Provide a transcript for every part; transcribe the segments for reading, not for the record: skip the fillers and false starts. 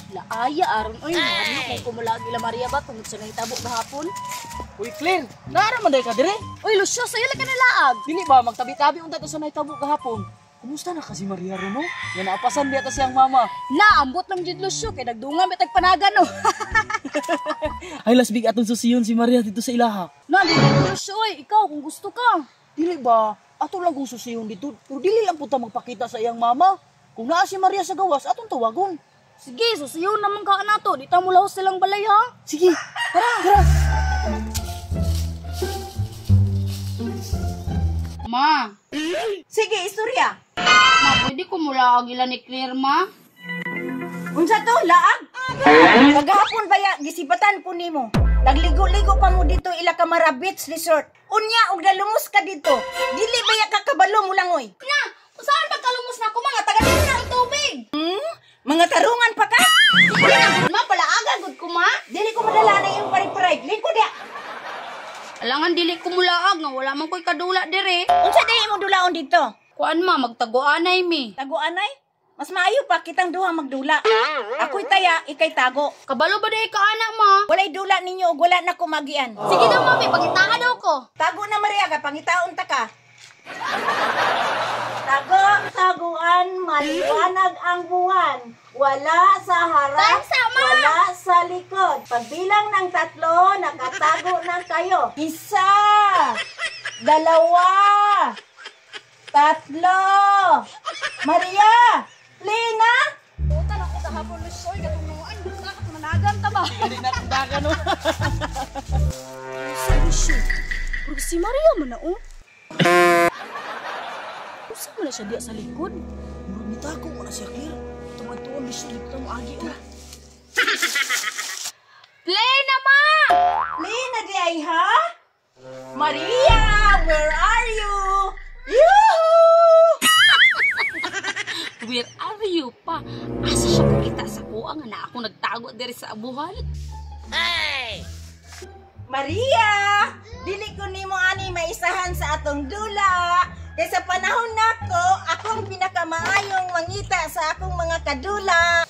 Laaya aron oy, mahadlok kung kumulaag ila Maria ba tungod sa nahitabo gahapon. Uy, Claire, naara man day ka dire. Uy, Lucio, sayo lang ka nilaag. Dili ba magtabi-tabi unta ta sa nahitabo gahapon? Kumusta na ka si Maria ron, no? Nga naapasan biya ta siyang mama. Naambot lang jud Lucio kay nagdunga mi tag panagan no. Ay lasbig atong susiyon si Maria dito sa ilaha. Na dili Lucio oy, ikaw kung gusto ka. Dili ba? Ato lang kung susiyon dito, pero dili lang po ta magpakita sa iyang mama. Kung naa si Maria sa gawas, atong tawagon. Sige, susiyon naman ka nato. Di ta mo lahos silang balay ha. Sige, tara, tara. Ma, Sige, istorya. ma, pwede ko mula ila ni Claire, ma? Unsa to, laag? Kagahapon baya, gisipatan ko nimo. Nagligo-ligo pa mo dito ila Kamara Beach Resort. Unya, og nalungos ka dito. Dili baya kakabalo mo langoy. Na, saan pagkalumos na ako, mga taga dito na ang tubig. Mga tarungan pa ka? Dili na, gud, ma, palaaga, gud ko, ma. Dili ko madala na iyong pare-paray. Lingkod ya. Alangan, dili ko mulaag, nga wala man ko'y kadula dire. Unsa dili mo dulaon dito? Kuan, ma, magtaguanay mi. Taguanay? Mas maayo pa kitang duha magdula. Ako'y taya, ikay tago. Kabalo ba day ka, anak, ma? Walay dula ninyo ug wala na kumagian. Sige daw, mami, pangitaan daw ko. Tago na Maria ka, pangitaon ta ka. Tago, taguan, maliwanag ang buwan. Wala sa harap, Tansa, ma! wala sa likod. Pagbilang ng tatlo, nakatago na kayo. Isa, dalawa, tatlo. Maria, Lina, Puta na ako gahapon Lucio, oy, katong nuan, gusto ka katong nanagan ta ba? Dili na kundagan, no? Sa Lucio. Pero si Maria man na oh. Usa man na siya diya sa likod. Murag nitago mo na siya, Claire. Tungod-tungod, Lucio, dito mo agi, oh. Play na, ma! Lina di ay ha? Maria, where are you? Yoo-hoo! Where are you pa? Asa siya kakita sa kuha nga na ako nagtago diri sa abuhan? Maria, dili ko nimo ani maisahan sa atong dula. Kay sa panahon nako, akong pinakamaayong mangita sa akong mga kadula.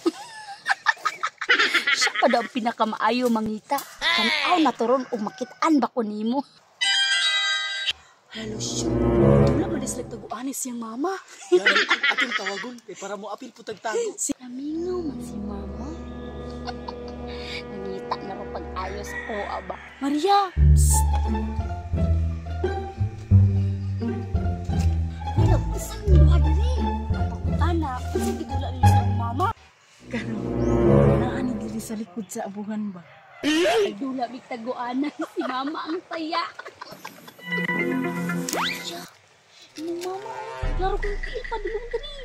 Siya pa daw ang pinakamaayo mangita. Tanaw na turon o makitaan ba ko nimo? Hala Lucio, dula man sila taguanay siyang mama. Yan, atong tawagon kay para mo apil po tagtago. Namingaw man si mama. Nangita na ro pag-ayos ko aba. Maria! Psst! Wala, isang duha diri. Kapakutana, unsa gidula ninyo sa akong mama? Karon, naani diri sa likod sa abuhan ba? Ay dula mig taguanan si mama ang taya. Siya, imong mama, klaro kong tiil pa dulong diri.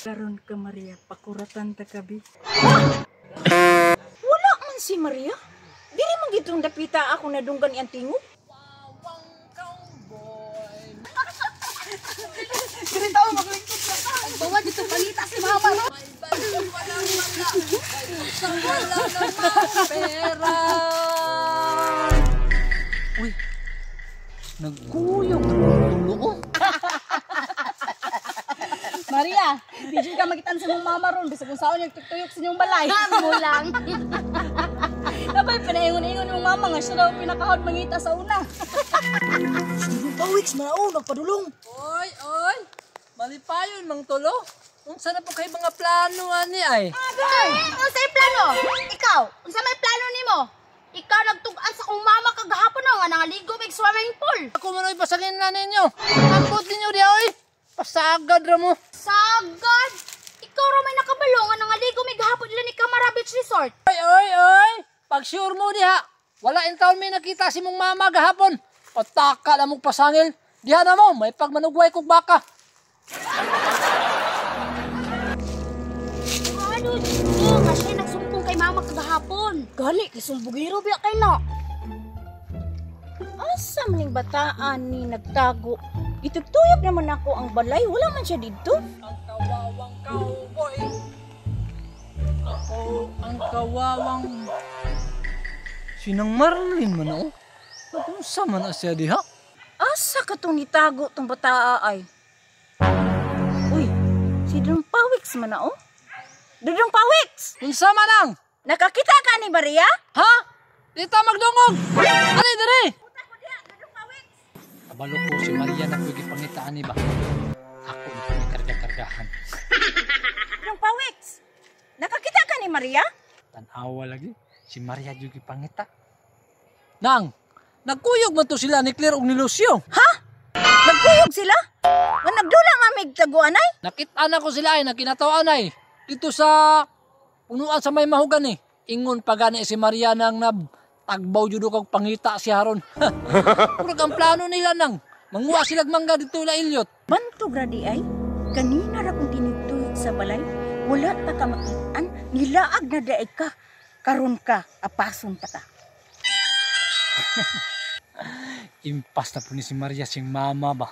Karon ka Maria, pakuratan ta kabi. Wala man si Maria. Dili man gitong dapita ako nadunggan iyang tingog. Dili tao maglingkod ka. Ang bawa dito pangita si mama. No? Uy, nagkuyog ang tulo ko. Maria, di jud ka makitaan sa mong mama ron bisag kung saon yung tuyok sa inyong balay. Mo lang. Napay pinaingon-ingon yung mama nga siya daw pinakahod mangita sa una. Student pawiks man oh, nagpadulong. Oy, oy! Malipayon mang tulo. Unsa na po kay mga plano ani ay? Ay, unsay plano? Ikaw, unsa may plano nimo? Ikaw nagtug-an sa kong mama kagahapon no, nga nangaligo mig swimming pool. Ako man oy pasagin na ninyo. Ambot ninyo diha oy. Pasagad ra mo. Sagad! Ikaw ra may nakabalo nga nangaligo mig gahapon ila ni Kamara Beach Resort. Oy, oy, oy! Pag sure mo diha, wala in taon may nakita si mong mama gahapon. Pataka na mong pasangil. Diha na mo, may pagmanugway kog baka. Ano dito? Nga siya nagsumpong kay mama kagahapon. Gani kay sumbugiro biya kay na. Asa man ning bataan ni nagtago? Itugtuyok naman ako ang balay, wala man siya didto. Ang kawawang cowboy. Ako ang kawawang... Sinang Marlin man oh. Kung man na siya diha? Asa ka tong nitago tong bataa ay? Pawiks man na oh. Dudong Pawiks! Unsa man ang? Nakakita ka ni Maria? Ha? Di ta magdungog. Ali diri. Kabalo ko si Maria na ko'y gipangitaan ni ba. Ako ni panikarga-kargahan. Dudong Pawiks! Nakakita ka ni Maria? Tanawa lagi si Maria jud gipangita. Nang, nagkuyog man to sila ni Claire ug ni Lucio. Ha? Nagkuyog sila? Nga nagdula nga mig taguanay? Nakita na ko sila ay nakinataw ay dito sa punuan sa may mahugan eh. Ingon pa gani si Maria nang nab tagbaw jud kog pangita si Haron. Murag ang plano nila nang manguha sila mangga dito la Ilyot. Bantog ra di ay. Kanina ra kong tinituyok sa balay. Wala ta ka makitaan. Nilaag na daig ka. Karon ka, apason ta ka. Impas na po ni si Maria sing mama ba.